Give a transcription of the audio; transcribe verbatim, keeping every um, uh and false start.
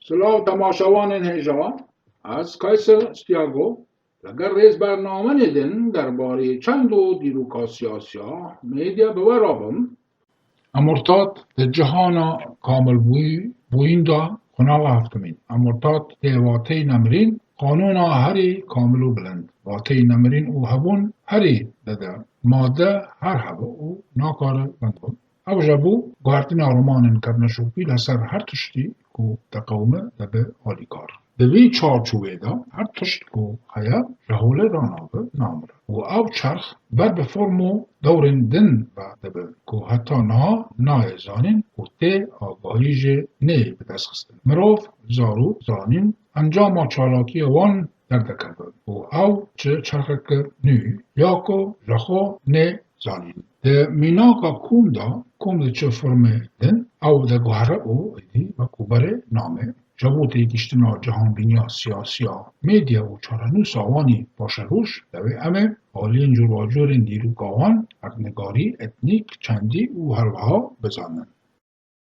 Silav temaşevanên hêja, ez Kayser Stiago, li gel rêz bernamenê din derbarê çend û dîroka siyasiya medya bi we re bim. Em ortat di cihana kamilbûyî bûyîn de qonaxa heftimîn. Em ortat tê vateyî nemirîn, qanûna herî kamil û bilind. Vateyî nemirîn û hebûn herî dide. Made her hebe û nakare bin bin. Ew jî bû guhertina romanên kevneşopî li ser her tiştî ku diqewime dibe alîkar. Di vî çarçovê de her tişt ku heye ji holê re nabe namire û ew çerx ber bi form û dewrên din ve dibe ku heta niha nayê zanîn û tê agahî jî neyê bidestxistin. Mirov, zarok, zanîn encama çalakiya wan derdikeve û ew çi çerxeke nû ya ku ji xwe nê zanîn. Di mînaka kom de, kom di çi formê din, ew diguhere û êdî wekû berê name. Ji bo têgihiştina cihanbîniya siyasiya medya û çarenûsa wanî paşeroj, divê em ê aliyên cûrbacûrên dîroka wan, erdnigarî, etnîk, çandî û herwiha bizanin.